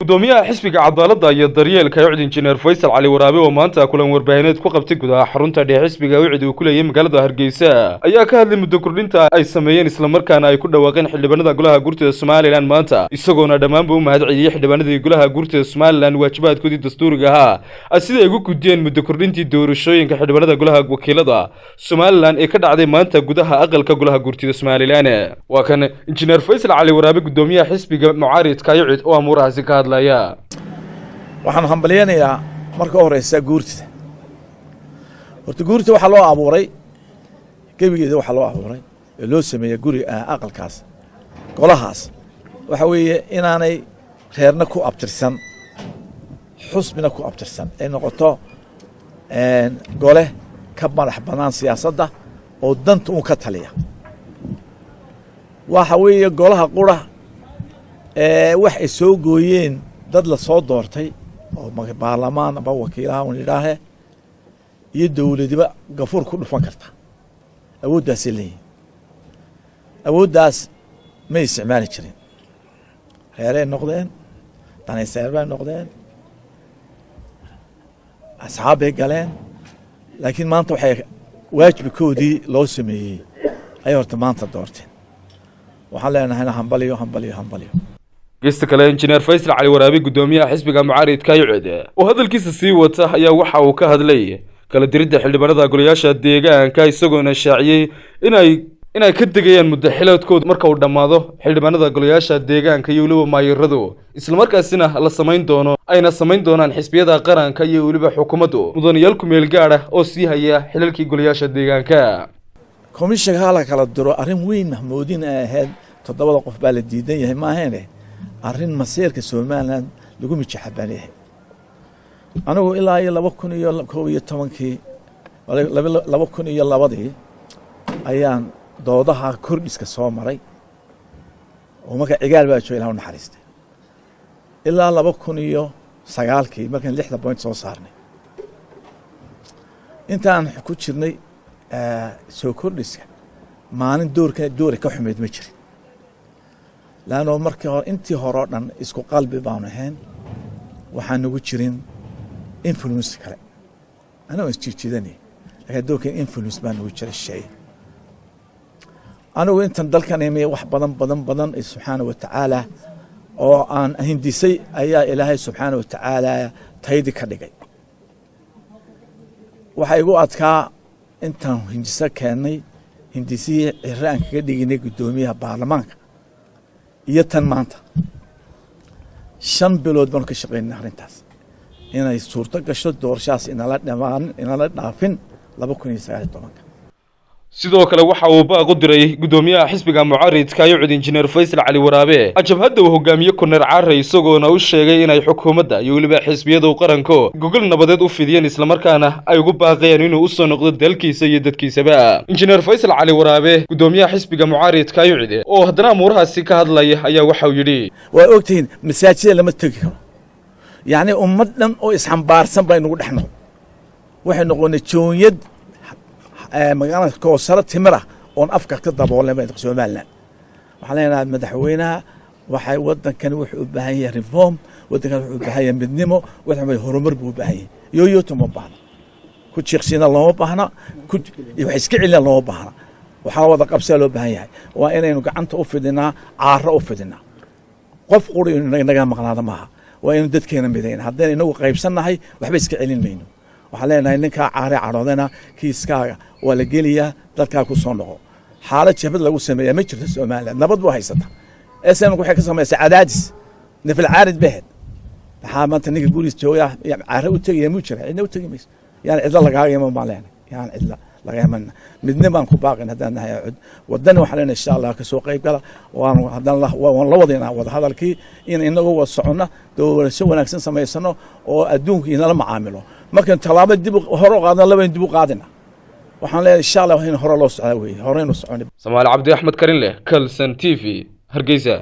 Gudoomiyaha Xisbiga Cadaaladda iyo Daryeelka UCID, Injineer Faysal Cali Waraabe, oo maanta kulan warbaahineed ku qabtay gudaha xarunta dhexe xisbiga UCID uu ku leeyahay magaalada Hargeysa, ayaa ka hadlay muddo kordhinta ay sameeyeen islamarkaana ay ku dhawaaqeen xildhibaanada Golaha Guurtida Somaliland maanta, isagoona dhammaanba u mahad celiyey xildhibaanadii Golaha Guurtida Somaliland waajibaadkoodii dastuuriga ahaa sida ay ugu gudiyeen muddo kordhintii doorashooyinka xildhibaanada Golaha Wakiilada Somaliland ee ka dhacday maanta gudaha aqalka Golaha Guurtida Somaliland. Waa kan Injineer Faysal Cali Waraabe, gudoomiyaha xisbiga mucaaridka UCID, oo amuurahaasi ka hadlaya. Waxaan hambalyaynayaa marka u horeysa guurtida. Horta guurtida waxaa loo abuuray, gebigeeda waxaa loo abuuray ee loo sameeyey guri aqalkaas, golahaas, waxa weeye inaanay reerna ku abtirsan, xusbina ku abtirsan, ay noqoto gole ka madax bannaan siyaasadda oo danta uun ka taliya. Waxa weeye golaha qura ee wax ay soo gooyeen dad la soo doortay oo baarlamaan aba wakiilaha un yidhaahe iyo dowladiba gafuur ku dhufan karta. Awooddaasay leeyihin. Awooddaas may isticmaali jirin. Reeray noqdeen, danayseer bay noqdeen, asxaab bay galeen, laakiin maanta waxay waajibkoodii loo sameeyey ayay horta maanta doorteen. Waxaan leenahayna hambaliyo, hambaliyo, hambaliyo. Geesta kale, Injineer Faysal Cali Waraabe, gudoomiyaha xisbiga mucaaridka UCID, oo hadalkiisa sii wata, ayaa waxa uu ka hadlay kala diridda xildhibaanada golayaasha deegaanka, isagoona shaaciyey inay ka degayaan muddo xileedkooda marka uu dhammaado xildhibaanada golayaasha deegaanka iyo weliba maayiradu, islamarkaasina la samayn doono, ayna samayn doonaan xisbiyada qaranka iyo weliba xukuumaddu mudanayaal ku-meel gaad ah oo sii haya xilalkii golayaasha deegaanka. Komishanka ha la kala diro arrin weyn mahmoodin ay ahayd. Toddobada qof baa la diidan yahay maahaene, arrin masiirka Somaliland lagu mijaxaban yahay. Anigu ilaa iyo 2011-kii, 2002-dii ayaan doodaha kordhiska soo maray, oo marka Cigaal baa jooga, Ilah u naxariistay, ilaa 2009-kii markaan lixda point soo saarnay. Intaan ku jirnay soo kordhiska, maalin doorka doora ka xumeyd ma jirin, laanno markii hore, intii hore o dhan isku qalbi baanu ahayn. Waxaan nagu jirin influence kale, anagoo isjiirjiidanay, lakiin doorkan influence baa nagu jira shay. Anigu intan dalkan imi, wax badan badan badan subxaana wa tacaala oo aan hindisay ayaa Ilaahay subxaana wa tacaala taydi ka dhigay. Waxaa igu adkaa intaan hindiso keennay, hindisihii Cire aan kaga dhiginay guddoomiyaha baarlamaanka iyo tan maanta, 5 bilood baanu ka shaqaynay arrintaas inay suurto gasho, doorashahaas inala dhamaan, inala dhaafin 2019-ka. Sidoo kale waxa uu baaq u diray gudoomiyaha xisbiga mucaaridka UCID, Injineer Faysal Cali Waraabe, jabhadda uu hogaamiye Korneel Care, isagoona u sheegay inay xukuumadda iyo weliba xisbiyada qaranko gogol nabadeed u fidiyeen, islamarkaana ay ugu baaqayaan inuu usoo noqdo dalkiisa iyo dadkiisaba. Injineer Faysal Cali Waraabe, gudoomiyaha xisbiga mucaaridka UCID, oo haddana amuurahaasi ka hadlaya, ayaa waxa uu yidhi: Waa ogtihiin, masaajida lama tegi karo. Yacni ummad dhan oo isxambaarsan bay nagu dhex noqon. Waxay noqonay joonyad magaalada koosaro timira oon afka ka daboolnay bay Somaliland. Waxaan leenahay madaxweynaha, waxay waddankani wuxuu u baahan yahay reform, waddankan wuxuu u baahan yahay midnimo, waddankan horumar buu u baahan yahay. Yooyooto ma baahna, ku jiiqsiina looma baahna, ku wax iska celina looma baahna. Waxaa wada qabsaa loo baahan yahay. Waa inaynu gacanta u fidinaa, caaro u fidinaa. Qof quri inaga maqnaada maaha. Waa inuu dadkeena midayna. Haddaynu inagu qaybsannahay, waxba iska celin mayno. Waxaan leenahay ninkaa caare cadhoodana, kiiskaaga waa la geliyaa, dalkaa ku soo noqo. Xaalad jabad lagu sameeyaa ma jirto. Somaliland nabad buu haysata. SNM waxay ka samaysay cadaadis nafil caarid bahed. Maxaa maanta ninka guriis jooga caare u tegaya? Muu jira? Cidna u tegi mayso. Yaan cidla lagaaga iman baan leenahay, yaan cidla laga iman. Midna baan ku baaqin haddaan nahay cod wadani. Waxaan leenahay, insha Allah, kasoo qayb gala. Waanu haddaan waan la wadaynaa wada hadalkii in inagoo wada soconna, doorasho wanaagsan samaysano oo adduunka inala macaamilo. Markaan tallaabo dib hore u qaadna, labayn dib u qaadina. Waxaan leenahay, insha Allah, in hore loo socdaa weeye, horeynu soconay. Samaali Cabdi Axmed Karin leh, Kalson TV, Hargeysa.